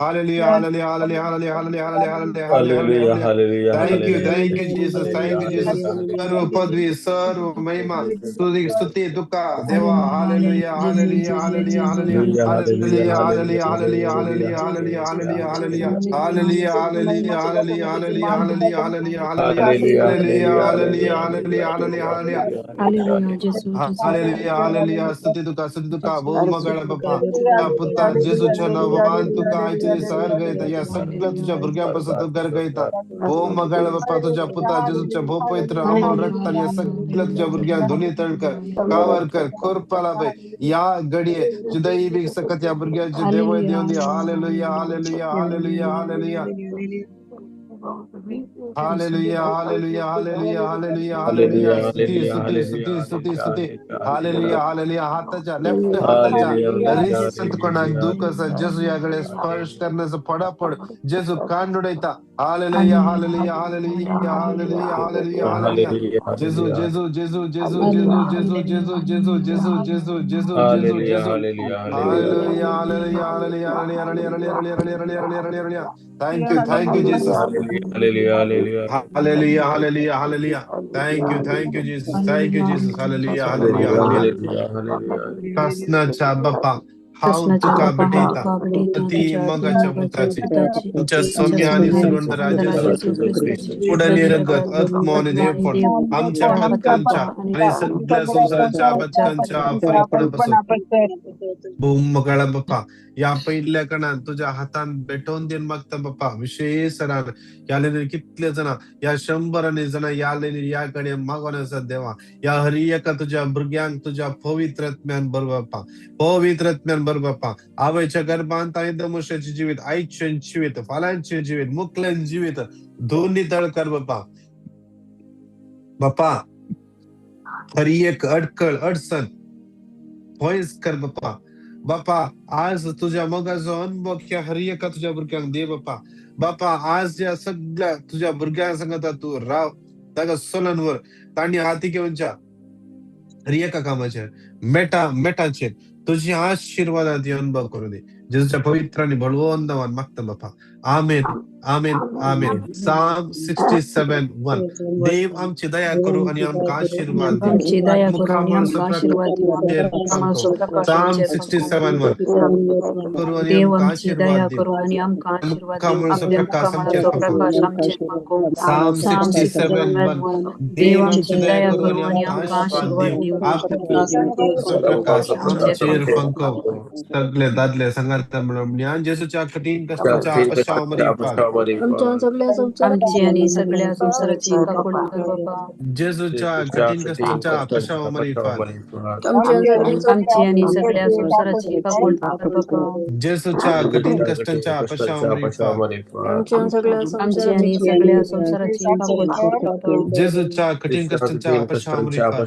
Hallelujah, hallelujah, hallelujah, hallelujah, hallelujah, hallelujah, hallelujah, hallelujah hallelujah. Hallelujah Thank you, hallelujah thank you, Jesus, thank you, hallelujah Jesus. सर्व पदवी, सर्व महिमा, स्तुती, स्तुती तुका देवा. Hallelujah, hallelujah, hallelujah, hallelujah, hallelujah hallelujah, hallelujah hallelujah, hallelujah hallelujah, hallelujah, hallelujah, hallelujah, hallelujah, hallelujah, hallelujah, hallelujah, hallelujah, hallelujah, hallelujah hallelujah, hallelujah hallelujah, hallelujah, hallelujah, hallelujah. Hallelujah Gesù Gesù. Hallelujah, hallelujah. स्तुती तुका, स्तुती तुका. भो मगळ बाप्पा, त्या पुता जेजूच्या नावान तुका आयचे सर गयता. या सगळ्या तुझ्या भुरग्यांपासून तू घर गयता. भो मगळ बाप्पा, तुझ्या पुता जेजूच्या भो पवित्र अमोल रक्तान या सगळ्या तुझ्या भुरग्यांक धुनी तळकर, कावर कर, खोरपाला बाई. या घडये जुदाई बी सकत या भुरग्यांचे देवय हालेलुया देवन दी. Hallelujah, hallelujah, hallelujah, hallelujah. Hallelujah, hallelujah, hallelujah, hallelujah, hallelujah. Hallelujah स्तुती, हालेलुया स्तुती, स्तुती, स्तुती, स्तुती. Hallelujah hallelujah, hallelujah. हाताच्या लेफ्ट हाताच्या हालेलुया रिस्ट कोणाक दुख आसा, जेजू ह्या कडेन स्पर्श करण्याचो पडापड जेजू कान उडयता. Hallelujah, hallelujah, hallelujah, hallelujah, hallelujah, hallelujah. जेजू, जेजू, जेजू, जेजू, जेजू, जेजू, जेजू, जेजू, जेजू, जेजू, जेजू, जेजू, हालेलुया जेजू. Hallelujah hallelujah, hallelujah, hallelujah, hallelujah, hallelujah, hallelujah, hallelujah, hallelujah, hallelujah. Thank you, thank you Jesus. Hallelujah hallelujah hallelujah, hallelujah, hallelujah. Thank you, thank you Jesus, thank you Jesus. Hallelujah, hallelujah, hallelujah. Hallelujah hallelujah. कसनाच्या बाप्पा, हांव कृष्णाच्या तुका बापा हांव भेटयता, तुका भेटयता, अती तुज्या अती मोगाच्या मोगाच्या पुताची, पुताची, तुमच्या आमच्या सौम्य आणि सौम्य आणि सुगंधरा सुगंधरा जेजू जेजू ख्रिस्ताची, कुडनी कुडनी रगत रगत आत्मो आणि आत्मो आणि देवपण देवपण आमच्या आमच्या पातकांच्या पातकांच्या आणि आणि सगळ्या संसाराच्या पातकांच्या फरीकपणापासून. भूमकाळा बाप्पा, या पहिल्या कणान तुझ्या हातान भेटोवन then मागता बाप्पा. विशेष सरान या लेनी कितले जणां, या शंबरांनी जणां या लेनी या कडेन मागोन आसात देवा. या हरी एका तुझ्या भुरग्यांक तुझ्या पवित्र आत्म्यान भर बाप्पा, पवित्र आत्म्यान भर बाप्पा. आवयच्या गर्भांत आयद मनशाचें जिवीत, आयचें जिवीत, फाल्यांचें जिवीत, मुकलें जिवीत दोन्ही तळ कर बाप्पा. बाप्पा, हरी एक अडकळ अडचण पयस कर बाप्पा. बाप्पा, आज तुझ्या मोगाचो अनुभव ह्या हर एका तुझ्या भुरग्यांक दे बाप्पा. बाप्पा, आज ह्या सगळ्या तुझ्या भुरग्यां सांगता तूं राव, ताका सोलन व्हर, तांणी हाती घेवच्या हर एका कामाचेर, मेटा मेटाचेर तुझी आशिर्वादां ती अनुभव करूं दी. जेजूच्या पवित्र आनी बळवंत नांवान मागता बाप्पा, आमेन, आमेन, आमेन. साम 67:1. देव आमची दया करू आणि आमकां आशिर्वाद दिवं. आमची दया करू आणि मुखामळ आमकां आशिर्वाद दिवं. आमचेर मुखामळ फांको. प्रकाश साम आमचेर फांको. 67:1. करू आणि देव आमकां आमची आशिर्वाद दया दिवं. करू आणि आमकां आशिर्वाद दिवं. मुखामळचो आपल्या प्रकाश आमचेर मुखामळाचो फांको. प्रकाश आमचेर फांको. साम साम 67:1. 67:1. देव देव आमची आमची दया दया करू करू आणि आणि आमकां आमकां आशिर्वाद आशिर्वाद दिवं. दिवं. आपलो प्रकाश प्रकाश आमचेर आमचेर फांको. फांको. सगळे दादले सांगाता म्हणून ज्ञान जेजूच्या कठीण कश्टांच्या अपशाव मरी फार. आमची आणि सगळ्या संसाराची काकूळ कर बापा. जेजूच्या कठीण कश्टांच्या अपशाव मरी फार. आमची आणि सगळ्या संसाराची काकूळ कर बापा. जेजूच्या कठीण कश्टांच्या अपशाव मरी फार. आमची आणि सगळ्या संसाराची काकूळ कर बापा. जेजूच्या कठीण कश्टांच्या अपशाव मरी फार.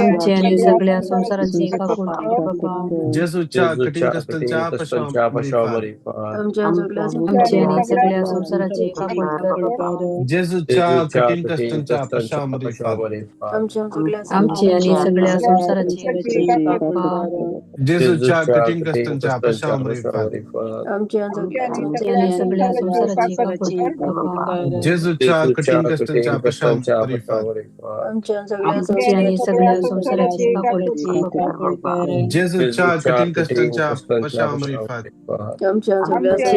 आमची आणि सगळ्या संसाराची काकूळ कर बापा. जेजूच्या कठीण कश्टांच्या अपशाव मरी फार. आमची आणि सगळ्या संसाराची काकूळ कर बापा. जेजूच्या कठीण कश्टांच्या अपशाव मरी फार. आमची आणि सगळ्या संसाराची काकूळ कर बापा. जेजूच्या कठीण कश्टांच्या अपशाव मरी फार. आमची आणि सगळ्या संसाराची काकूळ कर बापा. जेजूच्या कठीण कश्टांच्या अपशाव मरी फार. आमची आणि सगळ्या संसाराची काकूळ कर बापा. जेजूच्या कठीण कश्टांच्या अपशाव मरी फार. आमची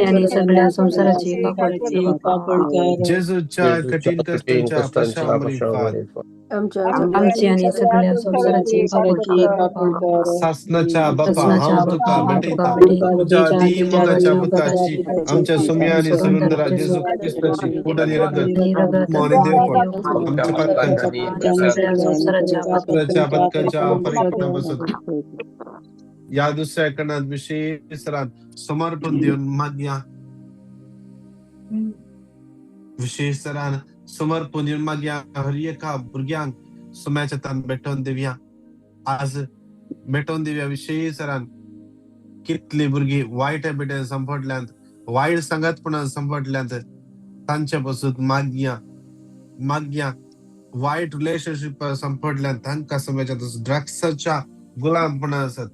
आणि सगळ्या संसाराची काकूळ कर बापा. जेजूच्या कठीण कश्टांच्या अपशाव मरी फार. आमची आणि सगळ्या संसाराची काकूळ कर बापा. सासनाच्या बापा, सासनाच्या हांव बापा, तुका हांव तुका भेटयता, भेटयता, तुझ्या तुज्या अती अती मोगाच्या मोगाच्या पुताची, पुताची, आमच्या सौम्य आणि सुगंधरा सुगंधरा जेजू जेजू ख्रिस्ताची कुड आणि रगत, आणि रगत, आत्मो आणि आत्मो आणि देवपण देवपण आमच्या पातकांच्या आणि सगळ्या संसाराच्या संसाराच्या पातकांच्या पातकांच्या फरीकपणापासून. या दुसऱ्या कणात विशेष रान समर्पण देऊन मागया. विशेष तरान समर्पण देऊन मागया. हर एका भुरग्यांक सुम्याच्या तान भेटोवन दिवया, आज भेटोवन दिवया. विशेष तरान कितली भुरगीं वायट हॅबिटान सांपडल्यांत, वायट सांगातपणान सांपडल्यांत, तांचे पासून मागया, मागया. वायट रिलेशनशीप सांपडल्यांत तांकां समाजांत ड्रग्साच्या गुलामपणा आसात.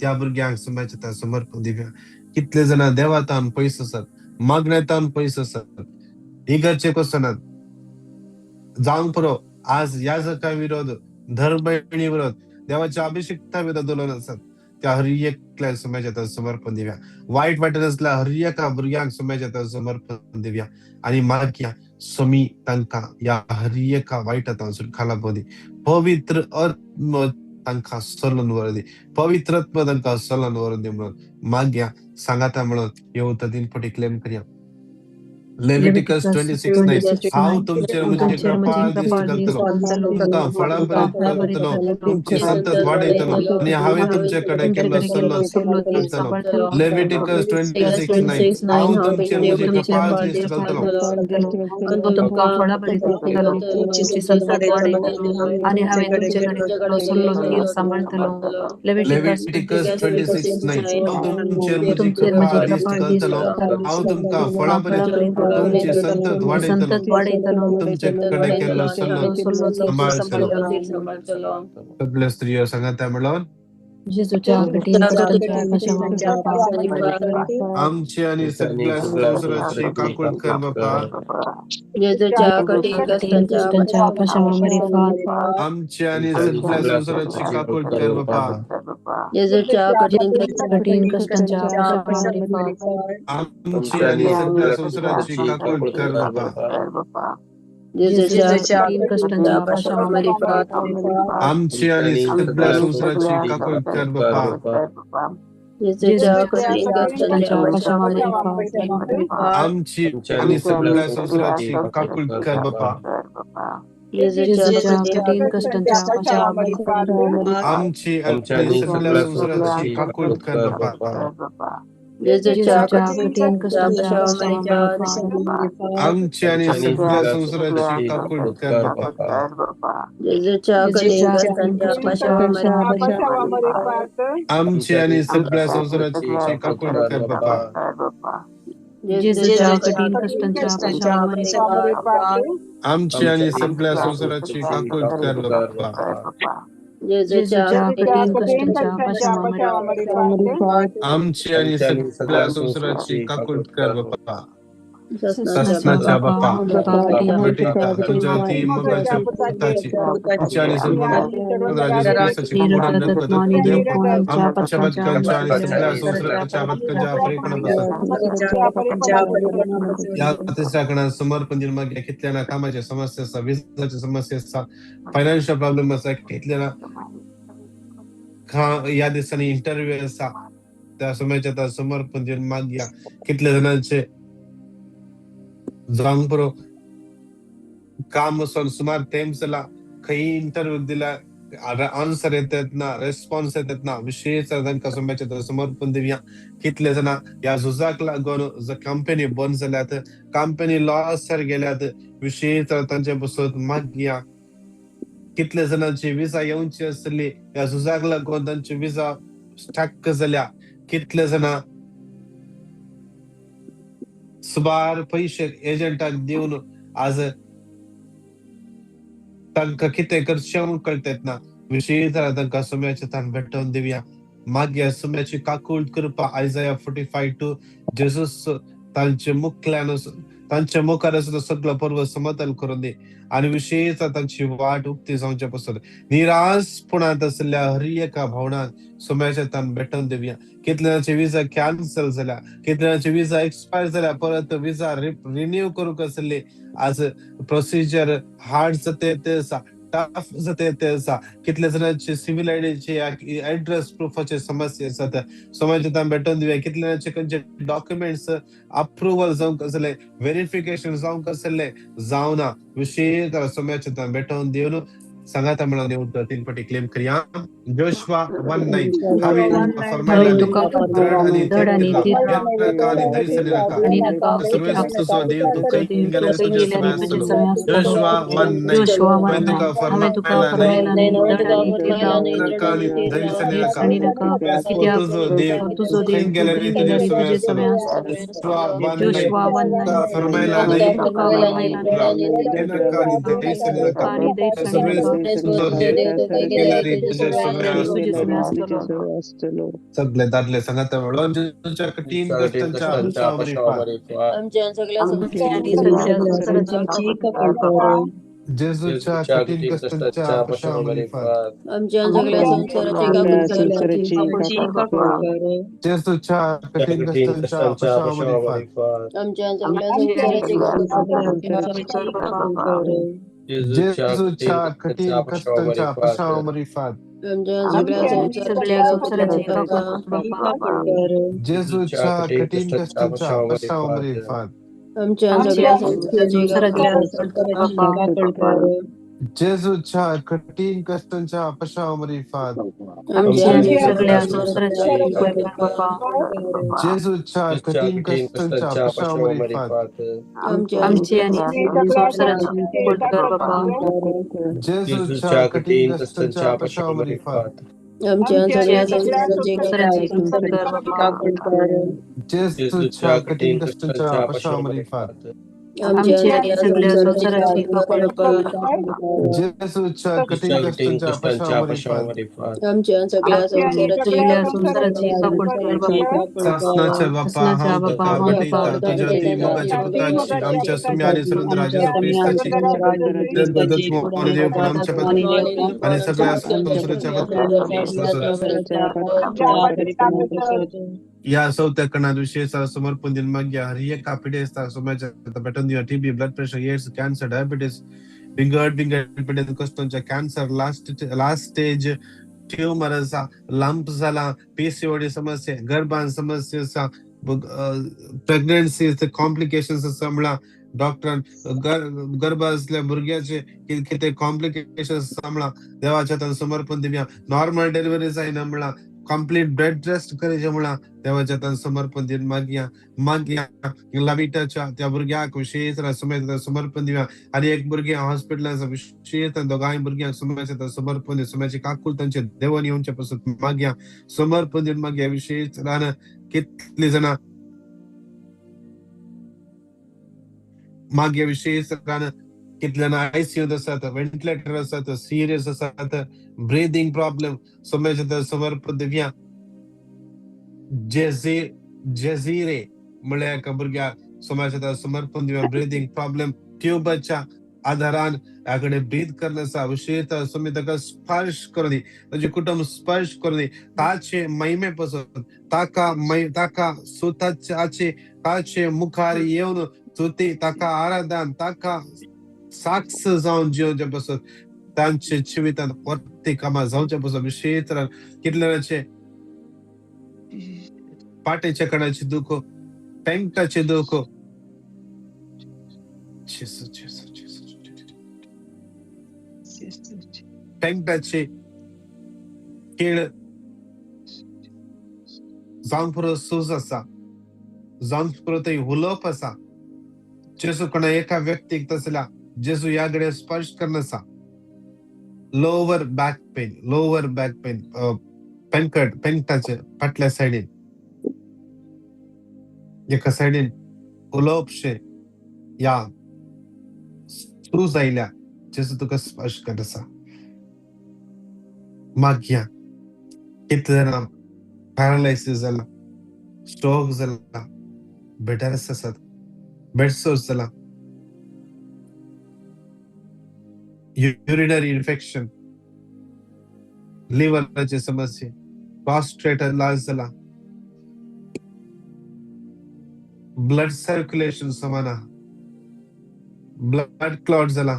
त्या भुरग्यांक सोम्याच्या समर्पण दिवया. कितले जाणां देवातान पयस आसात, मागण्यातान पयस आसात, इगर्जे वचनात जावंक पुरो. आज याजका विरोध, धर्मबहिणी विरोध, देवाच्या अभिषिक्ता विरोध उलोवन आसात. त्या हर एकल्याक सोम्याच्या समर्पण दिवया. वायट वाटेन आसल्या हर एका भुरग्यांक सोम्याच्या समर्पण दिवया आनी मागया स्वामी तांकां ह्या हर एका वायटा सुटकाला दी. पवित्र आत्म तांकां चलून व्हर दी, पवित्र आत्म तांकां चलून व्हर दी म्हणून मागया. सांगाता म्हणून येवता तीन फावटी क्लेम करया. लेविटिकस 26:9, हांव तुमचेर म्हजी कृपा दिश्ट घालतलो, तुमकां फळां करतलो, तुमची संतत वाडयतलो आनी हांवें तुमचे कडेन केल्लो सल्लो सांबाळटलो. लेविटिकस 26:9, हांव तुमचेर म्हजी कृपा दिश्ट घालतलो, तुमकां फळां करतलो, तुमची संतत वाडयतलो आनी हांवें तुमचे कडेन केल्लो सल्लो सांबाळटलो. लेविटिकस 26:9, हांव तुमचेर म्हजी कृपा दिश्ट घालतलो, हांव तुमकां फळां तुमची संतत वाडयतलो, तुमचे कडेन केल्लो सल्लो सांबाळटलो. सगळ्यो स्त्रियो सांगाता म्हणून आमची आनी सगळ्या संवसाराची काकूट कर बापा. आमची आनी सगळ्या संवसाराची काकूट कर बापा. आमची आनी सगळ्या संवसाराची काकूट कर बापा. आमची आनी सगळ्या संवसाराची काकूट कर बापा. आमची आनी सगळ्या संवसाराची काकूट कर बापा. आमची आनी सगळ्या संवसाराची काकूट कर बापा. आमची आनी सगळ्या संवसाराची काकूट कर बापा. आमची आनी सगळ्या संवसाराची काकूट कर बापा. आमची आनी सगळ्या संवसाराची काकूट कर बापा. आमची आनी सगळ्या संवसाराची काकूट कर बापा. ससनाच्या बापा, तुझ्या ती मोगाच्या पुताची, आमच्या आणि आमच्या बदकांच्या आणि सगळ्या संवसाराच्या बदकांच्या फरीपणापासून या तिसऱ्या कणात समर्पण दिवन मागया. कितल्याना कामाचे समस्या आसा, विजाची समस्या आसा, फायनान्शियल प्रॉब्लेम आसा, कितल्याना ह्या दिसांनी इंटरव्यू आसा, त्या समयाच्या समर्पण दिवन मागया. कितले जाणांचे जावंक पुरो काम वचोन सुमार तेंप जाला, खंय इंटरव्यू दिला आन्सर येतात ना, रेस्पॉन्स येतात ना, विशेष तांकां सोम्याचें समर्पण दिवया. कितले जाणां ह्या झुजाक लागून कंपनी बंद जाल्यात, कंपनी लॉसार गेल्यात, विशेष तांचे पसून मागया. कितले जाणांची विजा येवची आसली, ह्या झुजाक लागून तांची विजा स्टक जाल्या. कितले जाणां सुमार पयशे एजंटाक दिवन आज तांकां कितें करचें म्हूण कळटात ना. विशेष तांकां सोम्याचें ताण भेटोवन दिवया. मागीर सोम्याची काकूट करपा. आयजाया 45:2, जेजूस तांचे मुखल्यान तांच्या मुखार आसा सगळो पर्वत समतल करून दी आनी विशेष तांची वाट उक्ती जावचे पसून निराशपणांत आशिल्ल्या हर एका भावनाक सोम्याच्या तान भेटोवन दिवया. कितले जाणांचे विजा कॅन्सल जाल्या, कितले जाणांचे विजा एक्सपायर जाल्या, परत विजा रिन्यू करूंक आसली आज प्रोसिजर हार्ड जाता ते आसा, टफ जाता ते आसा. कितले जाणांचे सिव्हिल आयडीचे एड्रेस प्रुफाचे समस्या आसात, सोम्याच्या तान भेटोवन दिवया. कितले जाणांचे खंयचे डॉक्युमेंट्स अप्रुवल जावंक आसले, व्हेरिफिकेशन जावंक आसले जावना, विशेष सोम्याच्या तान भेटोवन दिवन सांगाता म्हणून देव तीन फावटी क्लेम करया. जोशुआ 1:9, हांवें तुका फर्मायला दृढ आनी थीर राव, आनी धैर्य नाका, सर्वेस्त तुजो देव तूं खंय गेल्यार तुजे सवें आसतलो. जोशुआ 1:9, हांवें तुका फर्मायला नाका आनी धैर्य नाका, तुजो देव तूं खंय गेल्यार तुजे सवें आसतलो. जोशुआ 1:9, तुका फर्मायला नाका आनी धैर्य नाका, सर्वेस्त सगळे दादले सांगाता वेळो जेजूच्या कठीण कष्टांच्या जेजूच्या कठीण कष्टांच्या पशामरिफात, जेजूच्या कठीण कष्टांच्या पशामरिफात, जेजूच्या कठीण कष्टांच्या पशामरिफात, जेजूच्या कठीण कष्टांच्या पशामरिफात, जेजूच्या कठीण कष्टांच्या पशामरिफात, जेजूच्या कठीण कष्टांच्या पशामरिफात, जेजूच्या कठीण कष्टांच्या पशामरिफात, जेजूच्या कठीण कष्टांच्या पशामरिफात, जेजूच्या कठीण कष्टांच्या पशामरिफात, सासनाच्या बापा हांव तुका भेटयता तुज्या ती मोगाच्या पुताची आमच्या सुम्या आनी सुरेंद्र जेजू क्रिस्ताची देवपण आमच्या आनी सगळ्या संवसाराच्या या चवथ्या कणात विशेष समर्पण दिन मागया हर एका पिडेस्ताक समाजाच्या भेटून दिया TB, blood pressure, AIDS, cancer, diabetes, विंगड विंगड पिडेन कष्टांच्या कॅन्सर, लास्ट स्टेज ट्यूमर आसा, लंप जाला, पीसीओडी समस्या, गर्भान समस्या आसा, प्रेग्नन्सी कॉम्प्लिकेशन्स आसा म्हळ्यार डॉक्टरान गर्भ आसल्या भुरग्याचे कितें कॉम्प्लिकेशन्स आसा म्हळ्यार देवाच्या हातान समर्पण दिवया. नॉर्मल डिलिव्हरी जायना म्हळ्यार कंप्लीट बेड रेस्ट करायचे म्हणा देवाच्या हातान समर्पण दिवन मागया मागया. लविटाच्या त्या भुरग्याक विशेष समय समर्पण दिवया. आनी एक भुरगें हॉस्पिटलान आसा विशेष दोगांय भुरग्यांक समाजाच्या हातान समर्पण दिवन समाजाची काकूल तांचे देवान येवचे पासून मागया समर्पण दिवन मागया. विशेष रान कितली जाणां मागया विशेष रान कितले जाणां आयसीयूत आसात, व्हेंटिलेटर आसात, सिरियस आसात, ब्रिदींग प्रॉब्लम समाजाच्या समर्पण दिवया. जेझिरे म्हळ्यार एका भुरग्याक समाजाच्या समर्पण दिवया. ब्रिदींग प्रॉब्लम ट्यूबाच्या आधारान ह्या कडेन ब्रीद करना आसा. विशेष स्वामी ताका स्पर्श करूं दी, ताजें कुटुंब स्पर्श करूं दी, ताचे महिमे पासून ताका ताका स्वताचे ताचे मुखार येवन स्तुती ताका आराधन ताका साक्ष जावन जिवचे पासून तांचे जिवितांत परती कामां जावचे पासून विशेष कितल्याचे पाटेच्या कणाचे दुःख, पेंकाचे दुःख, पेंकाचे खेळ जावन पुरो सूज आसा, जावन पुरो थंय उलोवप आसा. जेजू कोणा एका व्यक्तीक तसल्या जेजू ह्या कडेन स्पर्श करना आसा. Lower back pain, lower back pain, पेंकट पेंकटाचे फाटल्या सायडीन एका सायडीन उलोवपशें या सूज आयल्या, जेजू तुका स्पर्श करता आसा. मागया. कितले जाणां पॅरालायसीस जाला, स्ट्रोक जाला, बेडरेस्ट आसात, बेडसोर्स जाला, युरिनरी इन्फेक्शन, लिव्हराचे समस्या, प्रॉस्ट्रेट लाज जाला, ब्लड सर्क्युलेशन समाना, ब्लड क्लॉट जाला,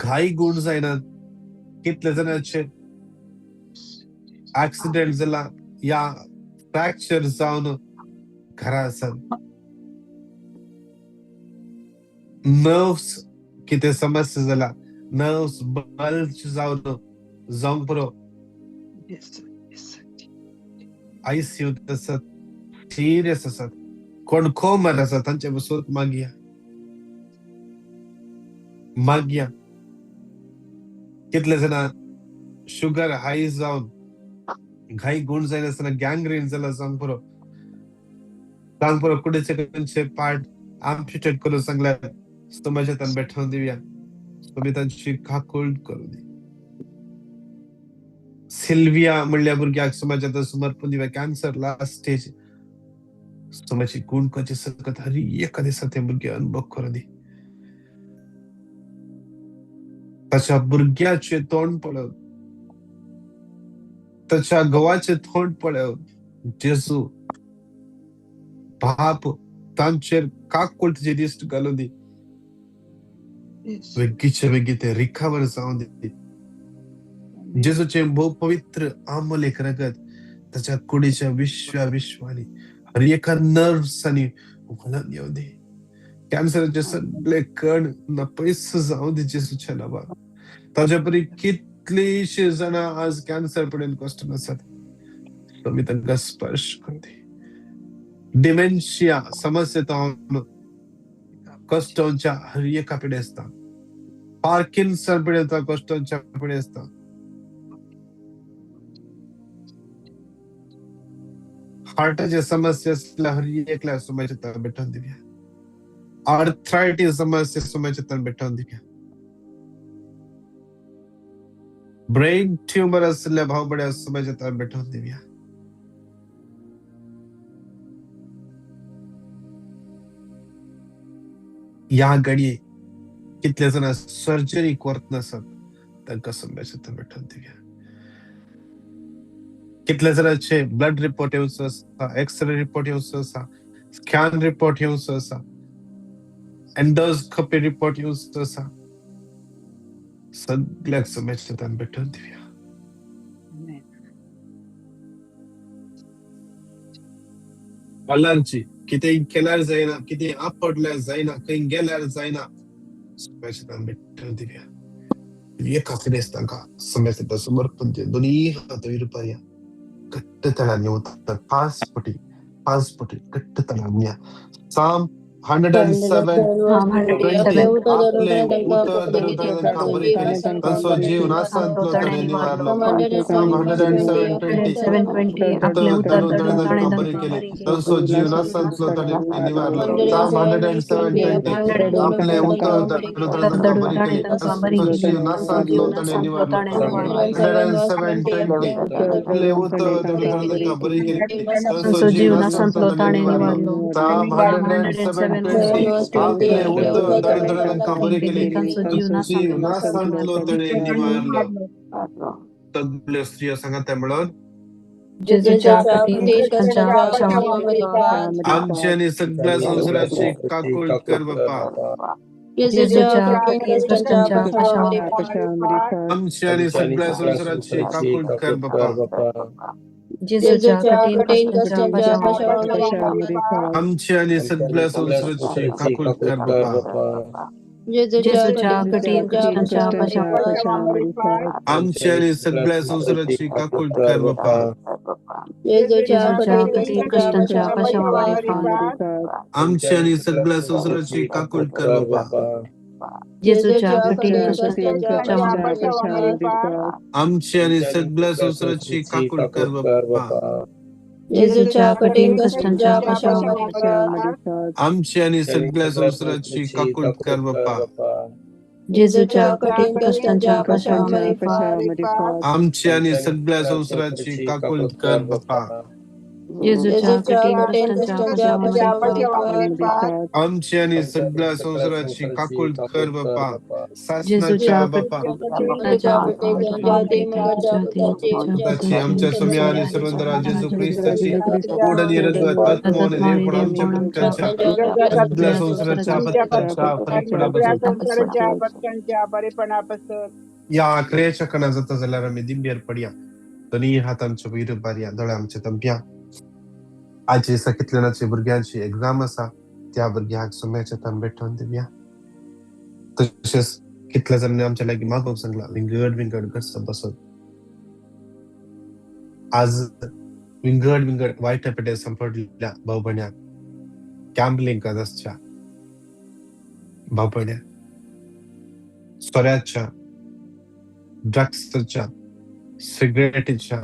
घाई गुण जायना, कितले जाणांचे ऍक्सिडेंट जाला या फ्रॅक्चर जावन घरा आसात, नर्व्स कितें समस्या जाला, नर्व्स बल्ज जावन जावंक पुरो, आयसीयूत आसात, सिरियस आसात, कोण कोमर आसा तांचे पासून मागया मागया. कितले जाणां शुगर हाय जावन घाई गुण जायनासतना गँग्रीन जाला जावंक पुरो, जावंक पुरो कुडीचे खंयचे पार्ट आम्प्युटेट करून सांगल्यार समाजांत बेठोवन दिवया. तुमी तांची काकूळ करूं दी. सिल्विया म्हणल्या भुरग्याक समाजांत समर्पण दिवया. कॅन्सर लास्ट स्टेज, समाजी गुण कचे सकत हर एका दिसा ते भुरगे अनुभव करूं दी. ताच्या भुरग्याचे तोंड पळोवन, ताच्या घोवाचे तोंड पळोवन जेजू बाप तांचेर काकूळ तुजी दिश्ट घालूं दी. वेगीचे वेगीं ते रिकवर जावं दी. जेजूचे भोव पवित्र आमोलेक रगत ताच्या कुडीच्या विश्वा विश्वानी हर एका नर्व्सांनी व्हाळून येवं दी. कॅन्सराचे सगळे कण नपयस जावं दी जेजूच्या नांवान. ताच्या परी कितलीशी जाणां आज कॅन्सर पडेन कश्ट आसात, तुमी तांकां स्पर्श करूं दी. डिमेन्शिया समस्या जावन कश्टांच्या हर एका पिडेस्ता, पार्किन्सन पिडेस्ता कश्टांच्या पिडेस्ता, हार्टाचे समस्या आसल्यार हर एकल्या समाजांत भेटोवन दिवया. आर्थरायटीस समस्या समाजांत भेटोवन दिवया. ब्रेन ट्यूमर आसल्या भाव बड्या समाजांत भेटोवन दिवया. ह्या घडये कितले जाणां सर्जरी करतना आसात तांकां समाजांत भेटोवन दिवया. कितले जाणांचे ब्लड रिपोर्ट येवचो आसा, एक्सरे रिपोर्ट येवचो आसा, स्कॅन रिपोर्ट येवचो आसा, एंडोस्कोपी रिपोर्ट येवचो आसा, सगळ्याक समाजांत भेटोवन दिवया. अलर्जी कितें केल्यार जायना, कितें आपडल्यार जायना, खंय गेल्यार जायना, समाजांत भेटोवन दिवया. एका फुडें तांकां समाजांत समर्पण दिवया. दोनी हात वयर पारया, घट्ट तळांनी उतर 5 पटी 5 पटी घट्ट तळांनी. Psalm 107 20 आपले उतर धरून तांकां बरे केले, तांचो जीव नासांतलो ताणें निवारलो. Psalm 107 20 आपले उतर उतर धरून धरून ताणें ताणें तांकां बरे तांकां केले, बरे केले, तांचो जीव नासांतलो ताणें निवारलो. Psalm 107 20 आपले उतर धरून ताणें तांकां बरे केले, तांचो जीव नासांतलो ताणें निवारलो. 107 20 आपले उतर धरून ताणें तांकां बरे केले, तांचो तांचो जीव जीव नासांतलो नासांतलो ताणें ताणें निवारलो. निवारलो. Psalm 107 20 आपले उतर धरून ताणें तांकां बरे केले, तांचो जीव तांचो जीव नासांतलो नासांतलो ताणें निवारलो. सगळ्यो स्त्रियो सांगात म्हणून जेजूच्या कठीण कश्टांच्या पाशावर आमची आनी सगळ्या संवसाराची काकूळ कर बापा. जेजूच्या कठीण कश्टांच्या पाशावर आमची आनी सगळ्या संवसाराची काकूळ कर बापा. जेजूच्या कठीण कश्टांच्या पाशावर आमची आनी सगळ्या संवसाराची काकूळ कर बापा. जेजूच्या कठीण कश्टांच्या पाशावर आमची आनी सगळ्या संवसाराची काकूळ कर बापा. जेजूच्या कठीण कश्टांच्या पाशावर आमची आनी सगळ्या संवसाराची काकूळ कर बापा. जेजूच्या कठीण कश्टांच्या पाशावर आमची आनी सगळ्या संवसाराची काकूळ कर बापा. जेजूच्या कठीण कश्टांच्या पाशावर आमची आनी सगळ्या संवसाराची काकूळ कर बापा. जेजूच्या कठीण कश्टांच्या पाशावर आमची आनी सगळ्या संवसाराची काकूळ कर बापा. जेजूच्या कठीण कश्टांच्या पाशावर आमची आनी सगळ्या संवसाराची काकूळ कर बापा. जेजूच्या सासनाच्या बापा कठीण आमच्या स्वामी आणि सर्वंतरा जेजू ख्रिस्ताची गोड आणि रगत आत्मा आणि देवपण आमच्या पत्त्यांच्या सगळ्या संवसाराच्या पत्त्यांच्या फरीकपणापासून या आखरेच्या कणा जाता जाल्यार आमी दिंबेर पडया. दोनी हात आमच्या वयर बारया, दोळे आमचे तंपया. आयचे दिसा कितले जाणांची भुरग्यांची एग्जाम आसा, त्या भुरग्यांक सोम्याच्या तान भेटोवन दिवया. तशेंच कितल्या जाणांनी आमच्या लागीं मागोवंक सांगला विंगड विंगड गरजा बसत आज विंगड विंगड वायट पेटे सांपडल्या भाव भयण्याक, गॅम्बलिंग करत आसच्या भाव भयण्याक, सोऱ्याच्या, ड्रग्साच्या, सिगरेटीच्या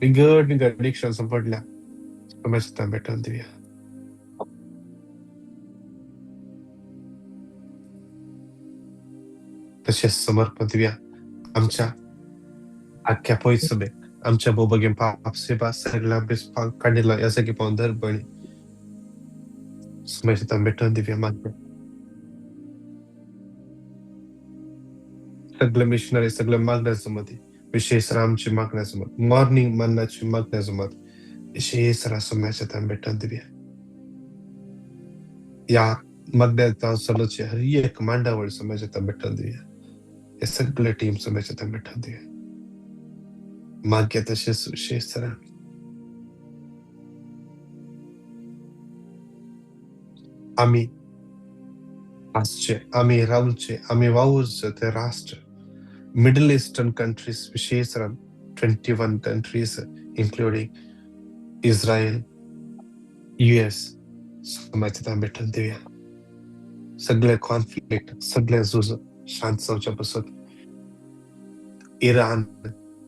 विंगड विंगड एडिक्शन सांपडल्या, सोम्याच्या तान भेटोवन दिवया. तशेंच समर्पण दिवया आमच्या आख्ख्या पयसबे आमच्या बोबगे पाप सेवा सगळ्या बेसपाक काडिल्लो ह्या सगळी पावन दर बणी समजता भेटून दिवया मागया. सगळे मिशनरी सगळे मागण्याचं मत, विशेष आमची मागण्याचं मत, मॉर्निंग मन्नाची मागण्याचं मत, विशेष समयाच्या भेटून दिवया. या मागण्याचा सलोचे हर एक मांडावळ समयाच्या भेटून दिवया. हे सगळे टीम समयाच्या भेटून दिवया. मागया तशेच विशेष आम्ही आसचे, आम्ही रावचे, आम्ही वावरचे ते राष्ट्र, मिडल ईस्टर्न कंट्रीज, विशेष 21 कंट्रीज इन्क्लुडिंग इस्रायल, US समाजात भेटून दिवया. सगळे कॉन्फ्लिक्ट, सगळे झुज शांत जावच्या पासून इराण,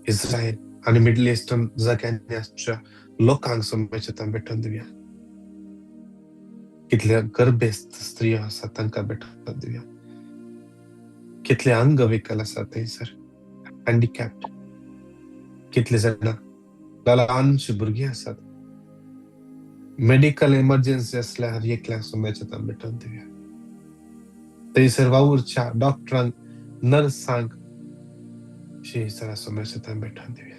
इस्रायल आणि मिडल ईस्टर्न जाग्यांनी आसच्या लोकांक समाजात भेटून दिवया. कितल्या गर्भेस्त स्त्रियो आसा तांकां भेटून दिवया. कितले अंगविकल आसा थंयसर, हँडिकॅप्ड, कितले जाणां ल्हानशी भुरगीं आसात. मेडिकल इमर्जन्सी आसल्यार हर एकल्याक समाजात भेटून दिवया. थंयसर वावुरच्या डॉक्टरांक, नर्सांक समाजात भेटून दिवया.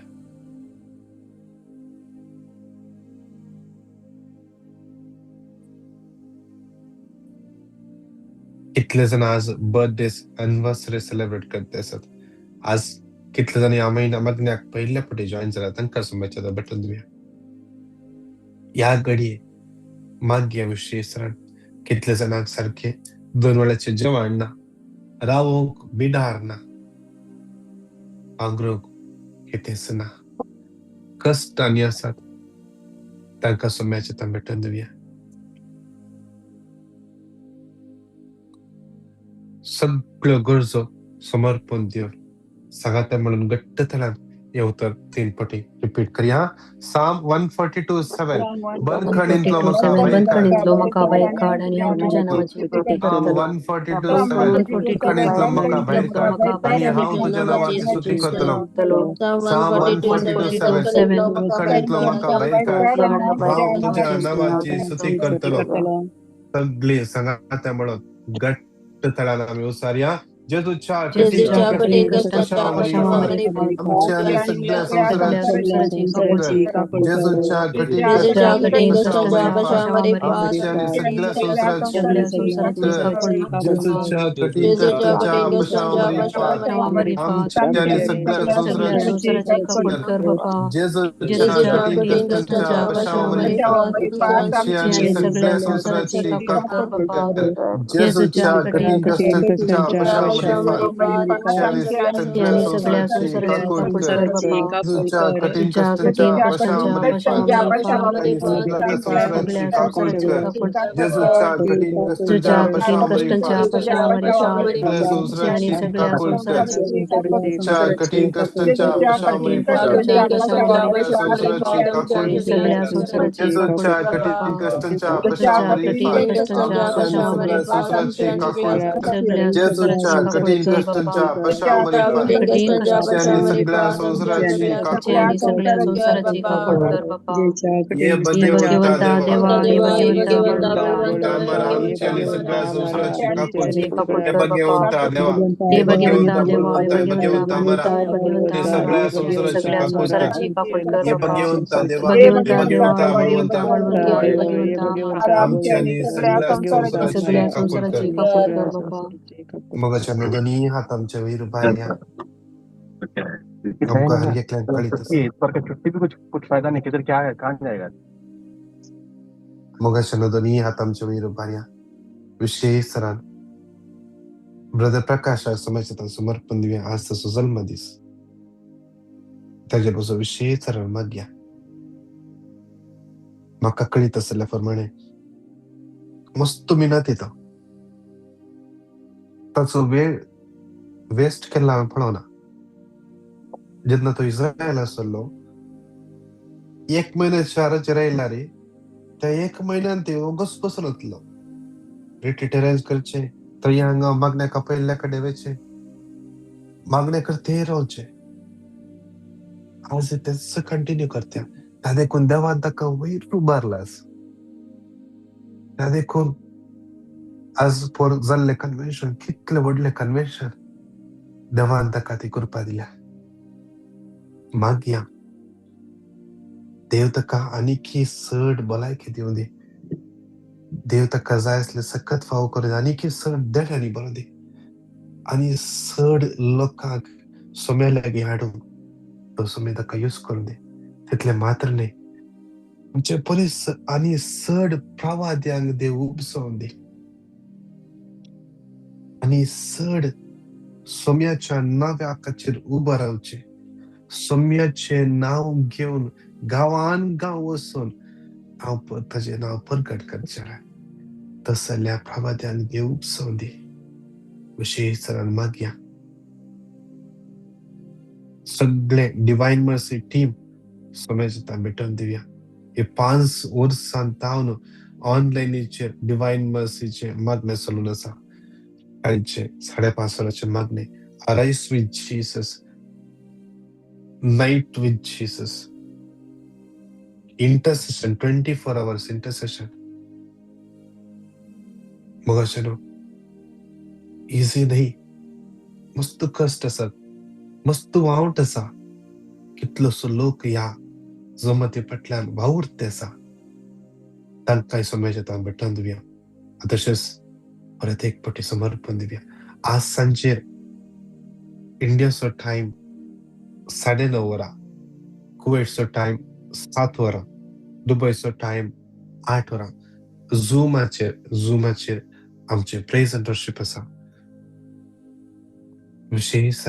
कितले जाण आज बर्थडे, एनिवर्सरी सेलिब्रेट करते आसात. आज कितले जाण ह्या म्हयन्या मागण्याक पयल्या फावटी जॉईन जाला तांकां समाजात भेटून दिवया. ह्या घडये मागया विशेष कितले जाणांक सारखे 2 वेळाचें जेवण ना, रावंक बिडार ना, पांगरूंक कितेंच ना, कश्टांनी आसात, तांकां समाजात भेटून दिवया. सगळ्यो गरजो समर्पण दिवन सांगाता म्हणून घट्ट तळान हे उतर 3 पटी रिपीट करया. साम 142:7 बंदखणींतलो म्हाका भायर काड, बंदखणींतलो म्हाका भायर काड आनी हांव तुज्या नांवाची स्तुती करतलो. 142:7 बंदखणींतलो म्हाका भायर काड आनी हांव तुज्या नांवाची स्तुती करतलो. साम 142:7 बंदखणींतलो म्हाका भायर काड, हांव तुज्या नांवाची स्तुती करतलो. सगळी सांगाता म्हणून घट्ट तळान आमी उसारया. जेजूच्या कठीण कश्टांच्या आमच्या आनी सगळ्या संवसाराची, जेजूच्या कठीण कश्टांच्या आमच्या आनी सगळ्या संवसाराची, जेजूच्या कठीण कश्टांच्या आमच्या आनी सगळ्या संवसाराची, जेजूच्या कठीण कश्टांच्या आमच्या आनी सगळ्या संवसाराची, जेजूच्या कठीण कश्टांच्या कठीण कष्टांच्या सगळ्या संवसाराची, मगाच्या दोन्ही हात आमच्या वयर भायर आमकां हर एकल्याक कळीत आसा. इस बार का छुट्टी भी कुछ कुछ फायदा नहीं, किधर क्या है, कहाँ जाएगा. मगाच्या दोन्ही हात आमच्या वयर भायर विशेष सरान ब्रदर प्रकाश समाजात समर्पण दिवया. आज ताचो जल्मदीस, ताजे पासून विशेष सरान मागया. म्हाका कळीत आसल्या प्रमाणे मस्त मिनत येता, ताचो वेळ वेस्ट केल्लो हांवें पळोवना. जेन्ना तो इस्रायल आसलो 1 म्हयनो शाराचेर आयला रे, त्या 1 म्हयन्यान ते ओगोच बसून वतलो. रिट्रीट अरेंज करचे, थंय हांगा मागण्या कापयल्ल्या कडेन वयचें. मागणें करते रावचें. आज तेच कंटिन्यू करता. त्या देखून देवान ताका वयर उबारलास. त्या देखून आज पोर जाल्लें कन्वेन्शन कितलें व्हडलें कन्वेन्शन, देवान ताका ती कृपा दिल्या. मागया देव ताका आनीकी चड भलायकी दिवं दी. देव ताका जाय आसले सकत फावो करूं आनीकी चड देण्यांनी भरों दी आनी चड लोकांक सोम्या लागीं हाडूंक तो सोमे ताका यूज करूं दी. तितलें मात्र न्हय, आमचे पोलीस आनी चड प्रवाद्यांक देव उपसोवन दी आनी चड सोम्याच्या नव्या खातीर उबो रावचें, सोम्याचें नांव घेवन गांवान गांव वचून हांव ताजें नांव परगट करचें. तसल्या प्रवाद्यांक देव उपसोवन दी. विशेश तरान मागया सगळे डिवायन मर्सी टीम सोम्याच्या भेटून दिवया. हे 5 वर्सां तावन ऑनलायनीचेर डिवायन मर्सीचे मागणें चलून आसा. कालचे 5:30 वरांचें मागणें, arise with Jesus, night with Jesus, intercession, 24 hours intercession. मग न्हू इजी न्ही, मस्त कश्ट आसात, मस्त वावट आसा. कितलोसो लोक ह्या जमती फाटल्यान वावुरते आसा. तांकांय सोम्याच्या भेटोवन दिवया. तशेंच परत एक फावटी समर्पण दिवया. आज सांजेर इंडियाचो टायम 9:30 वरां, कुवेटचो टायम 7 वरां, दुबयचो टायम 8 वरां, झुमाचेर आमचें प्रेज एंड वर्शीप आसा. विशेश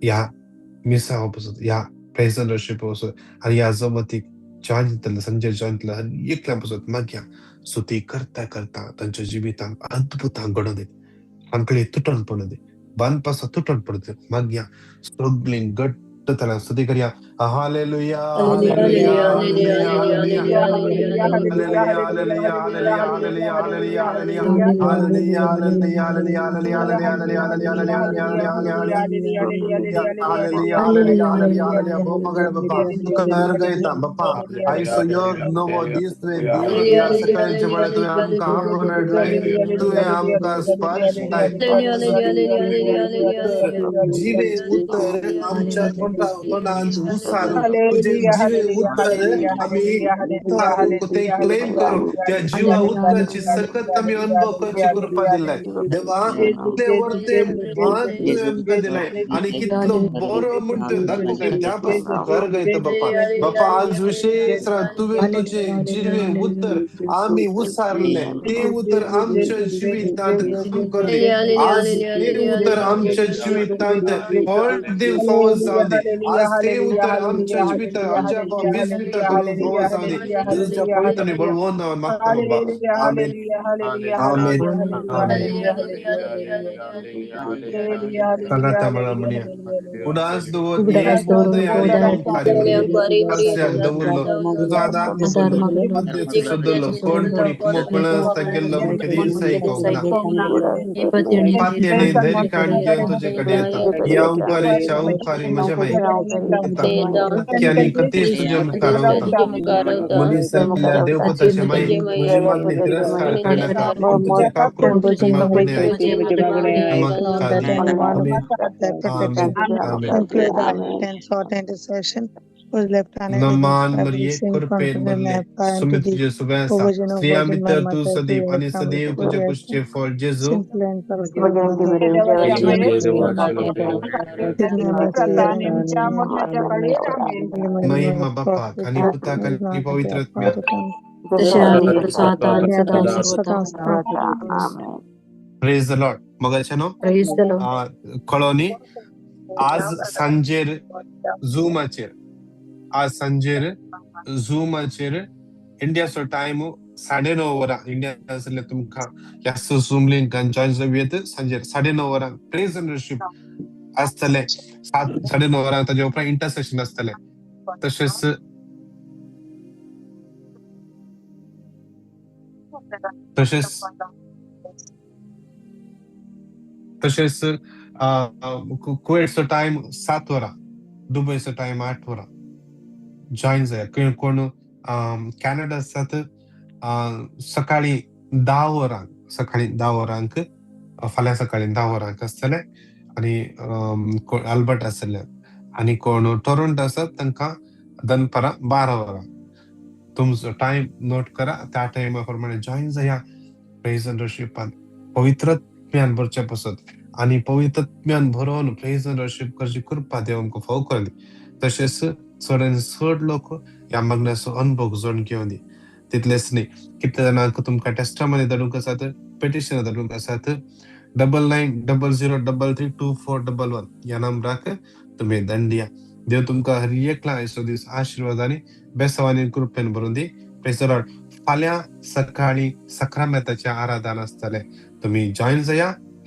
ह्या मिसावा पसून, ह्या प्रेज एंड वर्शीप पसून आनी ह्या जमतीक जॉयन जातले, सांजेर जॉयन जातले आनी एकल्या पसून मागया स्तुती करता करता तांच्या जिवितांत अद्भुतां घडोवन दीत, सांकळी तुटून पडूं दी, बांदपासां तुटून पडूं दी. मागया सगळीं घट्ट तरान स्तुती करया. Hallelujah, hallelujah, hallelujah, hallelujah, hallelujah, hallelujah, hallelujah, hallelujah, hallelujah, hallelujah, hallelujah, hallelujah, hallelujah, hallelujah, hallelujah, hallelujah, hallelujah, hallelujah, hallelujah. भोव बाप्पा तुका अर्घ बाप्पा आयचो योग नवो दीस तुवें दिवन ह्या सकाळच्या वेळार तुवें आमकां आपोवन हाडलाय, तुवें आमकां स्पर्श लाय. जिवे उतर आमच्या तोंडांत उसारू, तुजें जिवे उतर आमी उतारू, तें क्लेम करूं, त्या जिवा उतराची सकत आमी अनुभव करची कृपा दिलाय देवा. कितले वर्ते भान तुवें आमकां दिलाय आनी कितलो बरो म्हण तुवें दाखोवंक जाय, त्या पासून घर गयता बाप्पा. बाप्पा आज विशेष तुवें तुजें जिवे उतर आमी उसारलें, तें उतर आमच्या जिवितांत काम करलें. आज तें उतर आमच्या जिवितांत फळ दिवंक फावो जावं दी. आज तें उतर आमच्या जिवितांत अजापां विस्मिता करूंक फावो जावं दी. तुज्या पवित्र आनी बळवंत नांवान मागता बाबा, आमेन, आमेन, आमेन. सांगाता म्हणा म्हणया, उडास दवर एक उदय आनी कळस्याक दवरलो, तुजो आदार दवरलो, मध्येचो सोदलो, कोण पुणी कुमक मेळनासता गेल्लो म्हण केदींच आयकोंक ना. पातयेने धैर्य काण घेवन तुजे कडेन येता, ही अंकुरी अंकुरी म्हज्या माई येता आनी कधीच तुज्या मुखार रावता. मनीस जाल्ल्या देवपुताचे माई म्हजी मागणी तिरस्कार करनाका, पूण तुजें काकूट तुजें मागणें आयक. म्हाका दी. आमेन, आमेन, आमेन. नमान मरिये, कृपेन भरले, सुमित तुझे सुबह आसा, स्त्रियां भितर तूं सदैव आनी सदैव तुजे कुशीचें फळ जेजू. महिमा बापाक आनी पुताक आनी पवित्र आत्म्याक. प्रेज the Lord. मगाचे न्हू कळो न्ही, आज सांजेर झुमाचेर, आज सांजेर झुमाचेर इंडियाचो टायम 9:30 वरां इंडिया आसले तुमकां ह्या झूम लिंकान जॉयन जावं येत. सांजेर 9:30 वरां प्रेज एंड वर्शीप आसतलें, 7-9:30 वरां. ताजे उपरांत इंटरसेशन आसतलें. तशेंच तशेंच तशेंच कुवेटचो टायम 7 वरां, दुबयचो टायम 8 वरां. जॉईन जाया. कोण कॅनडा आसात, सकाळी 10 वरांक, सकाळी 10 वरांक, फाल्यां सकाळी 10 वरांक आसतलें. आनी अल्बर्ट आसतले आनी कोण टोरंटो आसात तांकां दनपारां 12 वरां. तुमचो टायम नोट करा, त्या टायमा प्रमाणे जॉईन जाया प्रेज अँड वर्शिपान, पवित्रत्म्यान भरचे पसत आनी पवित्रत्म्यान भरोवन प्रेज अँड वर्शीप करची कृपा देव आमकां फाव करूं. तशेंच चड आनी चड लोक ह्या मागण्याचो अनुभव जोडून घेवन दी. तितलेच न्ही, कितले जाणांक तुमकां टेस्टमनी धाडूंक आसात, पेटिशन धाडूंक आसात, 9900332411 ह्या नंबराक तुमी दंडिया. देव तुमकां हर एकला आयचो दीस आशिर्वाद आनी बेसावानी कृपेन भरून दी. Praise the Lord. फाल्यां सकाळी सक्रामेताचें आराधन आसतलें, तुमी जॉईन जाया.